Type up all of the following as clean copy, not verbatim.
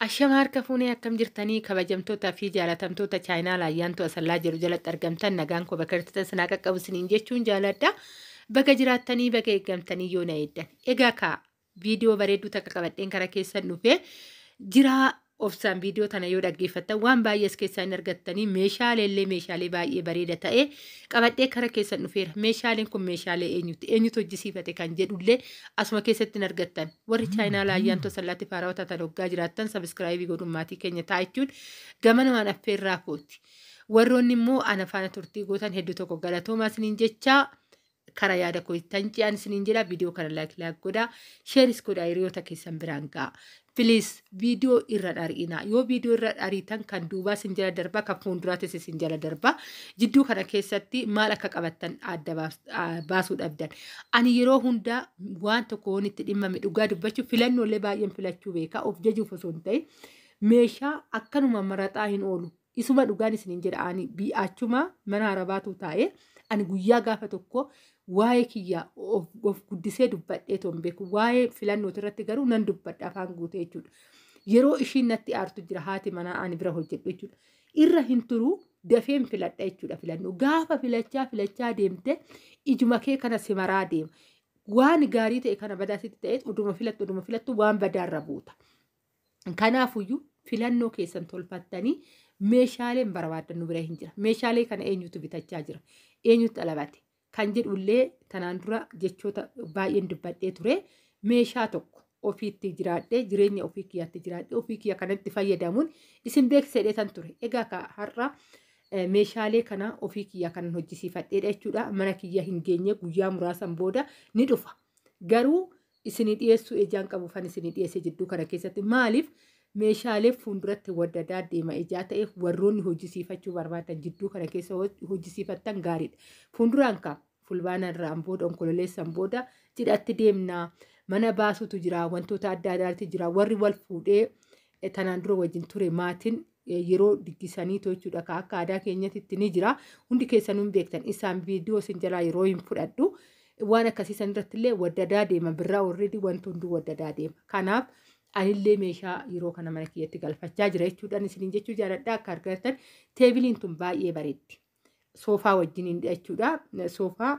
Ashama harka fuunee, akkam jirtanii? Kabajamtootaa fi jaalatamtoota chaayinaa Ayyaantuu Asallaa jedhu jalatti argamtan, nagaan koo bakka jirtan sinaa qaqqabu isiniin jechuun jaaladha. Baga jiraattanii, baga eeggamtanii yoo na eeddan. Egaa kaa viidiyoo bareedduu takka qabadheen kara keessan dhufee jiraa. Obsaan viidiyoo tana yoo dhaggeeffattan waan baay'ee as keessaa hin argattanii. Meeshaalee illee meeshaalee baay'ee bareeda ta'e qabadhee kara keessan dhufeera. Meeshaaleen kun meeshaalee eenyuti? Eenyutu hojjisiifate kan jedhullee asuma keessatti hin argattan. Warri chaayinaa Ayyaantuu Asallaatti faarawaa taatan hoggaa jiraattan subscribe godhuun maatii keenya ta'a gamanumaan affeerraa kooti. Warroonni immoo ana faana turtii gootan hedduu tokko galatoomaa isiniin jechaa, kara yaada koo tan ce'an isiniin jedha. Viidiyoo kana like like godhaa, share is godhaa, hiriyoota keessan biraan ga'a. Please, viidiyoo irra dhari'inaa. Yoo viidiyoo irra dhariitan kan duubaa isin jala darbaa, kan fuulduraatis isin jala darbaa. Jidduu kana keessatti maal akka qabattan adda baasuu dhabdan. Ani yeroo hundaa waan tokko waan itti dhimmame, dhugaa dubbachuu, filannoolee baay'een filachuu beekaa. Of jajuuf osoo hin ta'in, meeshaa akkanuma maraxaa hin oolu. Isuma dhugaan isiniin jedha, ani achuma mana arabaatu taa'ee ani guyyaa gaafa tokko waa'ee kiyya of guddisee dubbadhee toon beeku. Waa'ee filannooti irratti garuu nan dubbadha afaan guutee jechuudha. Yeroo ishiin natti aartu jira, haati manaa ani bira hojjedhu jechuudha. Irra hin turuu, dafeen filadha jechuudha filannoo. Gaafa filachaa filachaa deemte ijuma kee kana simaraa deema. Waan gaarii ta'e kana badaa sitti ta'e, oduma filattu oduma filattu waan badaarra buuta. Kanaafuyyuu filannoo keessan tolfattanii meeshaaleen barbaadan nu bira hin jira. Meeshaalee kana eenyutu bitachaa jira? Eenyutu xalabate? Kan jedhullee tanaan dura jechoota baay'een dubbadhee ture. Meeshaa tokko ofiitti jiraadhee, jireenya ofii kiyyaatti jiraadhee, ofii kiyya kanatti fayyadamuun isin beeksisedhee tan ture. Egaa har'a meeshaalee kana ofii kiyya kanan hojjisiifadheedha jechuudha. Mana kiyya hin geenye, guyyaa muraasan booda ni dhufa. Garuu isinii dhiyeessuu ijaan qabuufan isinii dhiyeesse jidduu kana keessatti. Maaliif? Meeshaalee fuulduratti waddadaa deema ijaa ta'eef, warroonni hojjisiifachuu barbaadan jidduu kana keessa hojjisiifattan gaariidha. Fuulduraan kaa Fulbaana irraan booda, Onkololeessan booda cidhatti deemnaa, mana baasutu jira, wantoota adda addaatu jira. Warri wal fuudhee tanaan dura wajjin ture maatiin yeroo diggisanii jechuudha, akka aadaa keenyatti ni jira. Hundi keessanuu hin beektan, isaan viidiyoo isin jalaa yeroo hin fudhadhu. Waan akkasii san irratti illee waddadaa deema birraa, already wanti hunduu waddadaa deema. Kanaaf anillee meeshaa yeroo kana mana kiyyatti galfachaa jira jechuudhaan isiniin jechuu jaaladha. Akka argattan teebiliin tun baay'ee bareeddi. Soofaa wajjiniin jechuudha. Soofaa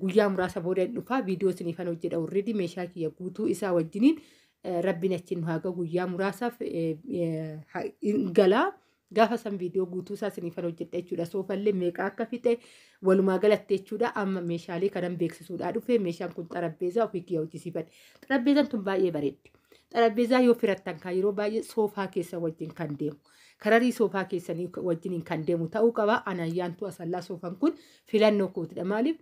guyyaa muraasa booda hin dhufaa, viidiyoo isiniifan hojjedha. Already meeshaa kiyya guutuu isaa wajjiniin rabbiin achiin nu haga guyyaa muraasaaf galaa. Gaafa san viidiyoo guutuu isaa isiniifan hojjedha jechuudha. Soofallee meeqa akka fixe walumaa galatti jechuudha. Amma meeshaalee kanan beeksisuudhaa dhufe. Meeshaan kun xarabbeezaa ofii kiyya hojjisiifadhe. Xarabbeezaan tun baay'ee bareeddi. Xarabbeezaa yoo firattan kan yeroo baay'ee soofaa keessa wajjin kan deemu. Kararii soofaa keessanii wajjiniin kan deemu ta'uu qaba. Ana Ayyaantuu Asallaa soofaan kun filannoo kootidha. Maaliif?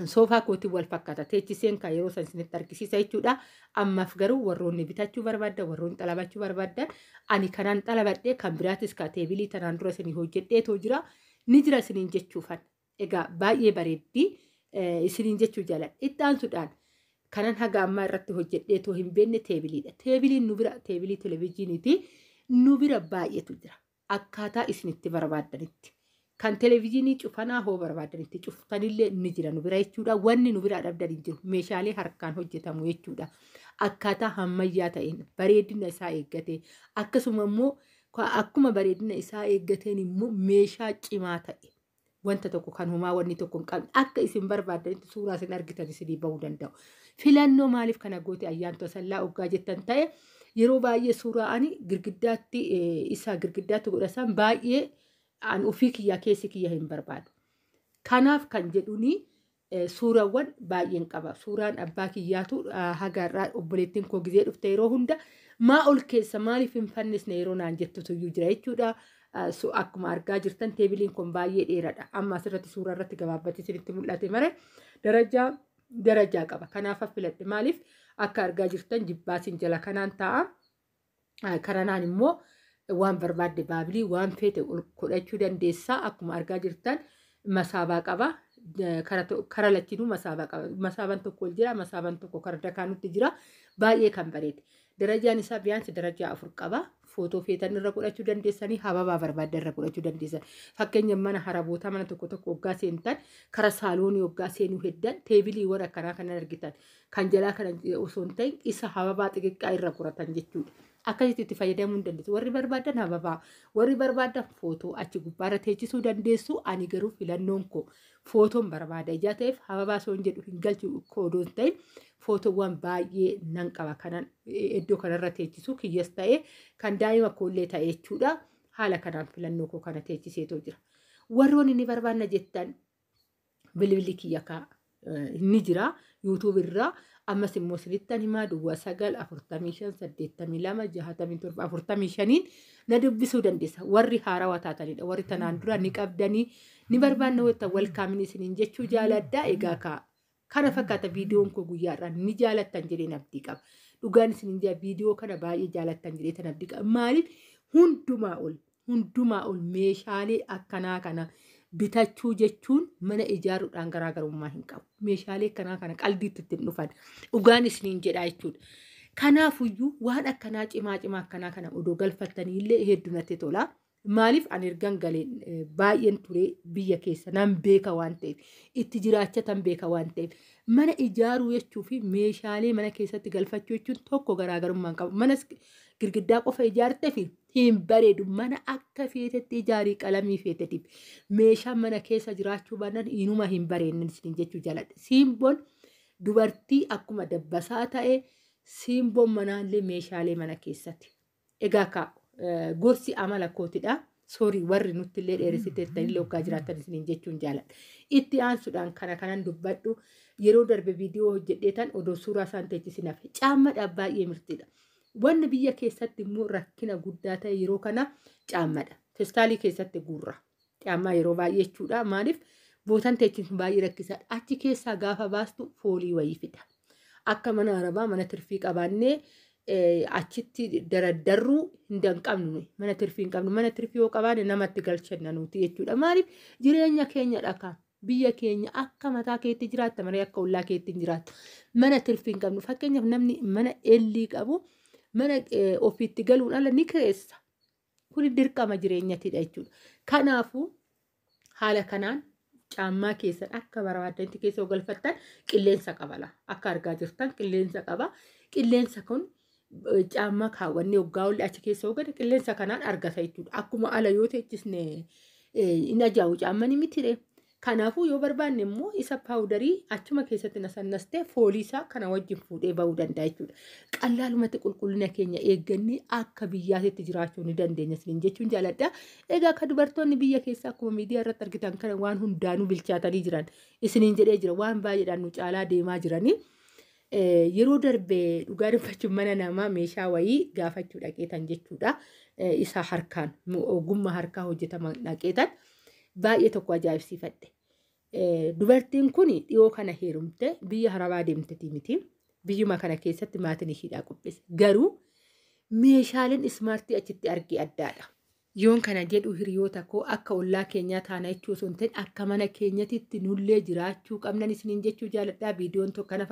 Soofaa kootiin wal fakkaata. Teechiseen kan yeroo san isinitti argisiisa jechuudha. Ammaaf garuu warroonni bitachuu barbaaddan, warroonni xalabachuu barbaaddan, ani kanaan xalabadhee kan biraatis ka teebilii tanaan dura isinii hojjedheetoo jira. Ni jira isiniin jechuufan. Egaa baay'ee bareeddi isiniin jechuu jaaladha. Itti aansuudhaan kanan haga ammaa irratti hojjedheetoo hin beekne teebiliidha. Teebiliin nu bira teebilii televezyiiniiti. Nu bira baay'eetu jira. Akkaataa isinitti barbaaddanitti. Kan televezyiinii cufanaa hoo barbaadanitti cuftanillee ni jira nu bira jechuudha. Wanni nu biraa dhabdan hin jiru. Meeshaalee harkaan hojjetamu jechuudha. Akkaataa ammayyaa ta'een, bareedina isaa eeggate, akkasuma immoo akkuma bareedina isaa eeggateen immoo meeshaa cimaa ta'e, wanta tokko kan homaa wanni tokko hin qabne, akka isin barbaadanitti suuraa isin argitan isinii bahuu danda'u. Filannoo maaliif kana goote Ayyaantu Asallaa oggaa jettan ta'e, yeroo baay'ee suuraa ani girgiddaatti isa girgiddaatti godhasan baay'ee an ofii kiyyaa keessi kiyya hin barbaadu. Kanaaf kan jedhuni suurawwan baay'een qaba. Suuraan abbaa kiyyaatu haga irraa obboleettiin koo gizee dhufte yeroo hunda maa ol keessa maaliif hin fannisne yeroo naan jettutu iyyuu jira jechuudha. Akkuma argaa jirtan teebiliin kun baay'ee dheeraadha. Amma asirratti suuraa irratti gabaabbatee isinitti mul'ate malee darajaa darajaa qaba. Kanaaf filadhe. Maaliif? Akka argaa jirtan jibbaasiin jala kanaan taa'a. Karanaan immoo waan barbaadde baabilii waan feete ol godhachuu dandeessaa. Akkuma argaa jirtan masaabaa qaba. Kara lachinuu masaabaa qaba. Masaabaan tokko ol jira, masaabaan tokko kara dakaanutti jira. Baay'ee kan bareede. Darajaan isaa biyaansi darajaa 4 qaba. Footoo feetan irra godhachuu dandeessanii, hababaa barbaaddan irra godhachuu dandeessan. Fakkeenya mana harabootaa mana tokko tokko hoggaa seentan, kara saaloonii hoggaa seenuu heddan, teebiliiwwan akkanaa kan argitan. Kan jalaa kana osoo hin ta'in isa hababaa xixiqqaa irra godhatan jechuudha. Akkasitti itti fayyadamuu hin dandeessu. Warri barbaadan hababaa, warri barbaadan footoo achi gubbaarra teechisuu dandeessu. Ani garuu filannoon koo footoon barbaada ijaa ta'eef hababaa osoo hin jedhu hin galchu odoo hin ta'in footoowwan baay'ee nan qaba kanan iddoo kanarra teechisu kiyyas ta'ee kan daa'ima koollee ta'e jechuudha. Haala kanaan filannoo koo kana teechiseetoo jira. Warroonni ni barbaanna jettan bilbilli kiyya kaa ni jira YouTube irraa, ammas immoo sinittan himaa, 09 45 82 67 45 na dubbisuu dandeessa. Warri haarawaa taatanidha. Warri tanaan dura ni qabdanii ni barbaanna wayita welcome isiniin jechuu jaaladha. Egaa kaa kana fakkaata viidiyoon koo guyyaadhaan, ni jaalattan jedheen abdii qaba. Dhugaan isiniin jaa, viidiyoo kana baay'ee jaalattan jedhee tan abdii qaba. Maaliif? Hundumaa ol meeshaalee akkanaa kana bitachuu jechuun mana ijaaruudhaan garaagarummaa hin qabu. Meeshaalee akkanaa kana qalbiitti ittiin dhufan, dhugaan isiniin jedhaa jechuudha. Kanaafuyyuu waan akkanaa cimaa cimaa akkanaa kana odoo galfattanii illee hedduu natti tola. Maaliif? Ani ergan galee baay'een ture biyya keessa, nan beeka waan ta'eef, itti jiraachatan beeka waan ta'eef, mana ijaaruu jechuu fi meeshaalee mana keessatti galfachuu jechuun tokko, garaagarummaa hin qabu. Manas girgiddaa qofa ijaartee fi hin bareedu. Mana akka feetetti ijaarii, qalamii feetetiif, meeshaan mana keessa jiraachuu baannaan inuma hin bareedne isiniin jechuu jaaladha. Simboon dubartii akkuma dabbasaa ta'e, simboon manaallee meeshaalee mana keessatti. Egaa kaa gorsi amala kootidha. Sorry, warri nutti illee dheeressiteettanillee hoggaa jiraattan isiniin jechuun jaaladha. Itti aansuudhaan kana kanan dubbadhu, yeroo darbe viidiyoo hojjedheetan odoo suuraa isaan teechisin hafe, caammadhaaf baay'ee mirtiidha. Wanni biyya keessatti immoo rakkina guddaa ta'e yeroo kana caammadha. Festaalii keessatti guurra. Caammaa yeroo baay'ee jechuudha. Maaliif? Bootan teechisun baay'ee rakkisaadha. Achi keessaa gaafa baastu foolii wayii fida. Akka mana arabaa mana tirfii qabaannee achitti daraddarruu hin danqabnu. Mana tirfii hin qabnu. Mana tirfii yoo qabaanne namatti galchanna nuti jechuudha. Maaliif? Jireenya keenya dhakaa. Biyya keenya akka mataa keetti jiraatta malee akka ollaa keetti hin jiraattu. Mana tirfii hin qabnu. Fakkeenyaaf namni mana ellii qabu mana ofiitti galuun ala ni kireessa. Kuni dirqama jireenyatidha jechuudha. Kanaafuu haala kanaan caammaa keessan akka barbaaddanitti keessa galfattan qilleensa qabala. Akka argaa jirtan qilleensa qaba. Qilleensa kun caammaa kaawwannee hoggaa olli achi keessa hoggan qilleensa kanaan argata jechuudha. Akkuma ala yoo teechisne hin ajaa'u caamman mitire. Kanaafuu yoo barbaanne immoo isa paawudarii achuma keessatti nasannastee foolii isaa kana wajjin fuudhee bahuu danda'a jechuudha. Qallaalumatti qulqullina keenya eeggannee akka biyyaatti jiraachuu ni dandeenya isiniin jechuun jaaladha. Egaa akka dubartoonni biyya keessaa akkuma miidiyaa irratti argitan kana waan hundaanuu bilchaatanii jiran isiniin jedhee jira, waan baay'eedhaan nu caalaa deemaa jiranii. Yeroo darbe dhugaa dubbachuun mana namaa meeshaa wayii gaafachuu dhaqeetan jechuudha. Isa harkaan ogummaa harkaa hojjetaman dhaqeetan baay'ee tokko ajaa'ibsiifadhe. Dubartiin kun dhiyoo kana heerumte, biyya harabaa deemtetii miti. Biyyuma kana keessatti maatiin ishiidhaa qopheesse. Garuu meeshaaleen smart achitti argee addaadha. Yoon kana jedhu, hiriyoota koo, akka ollaa keenyaa taana jechuu osoo hin ta'in akka mana keenyatitti nullee jiraachuu qabnan isiniin jechuu jaaladhaa. Viidiyoon tokko kana.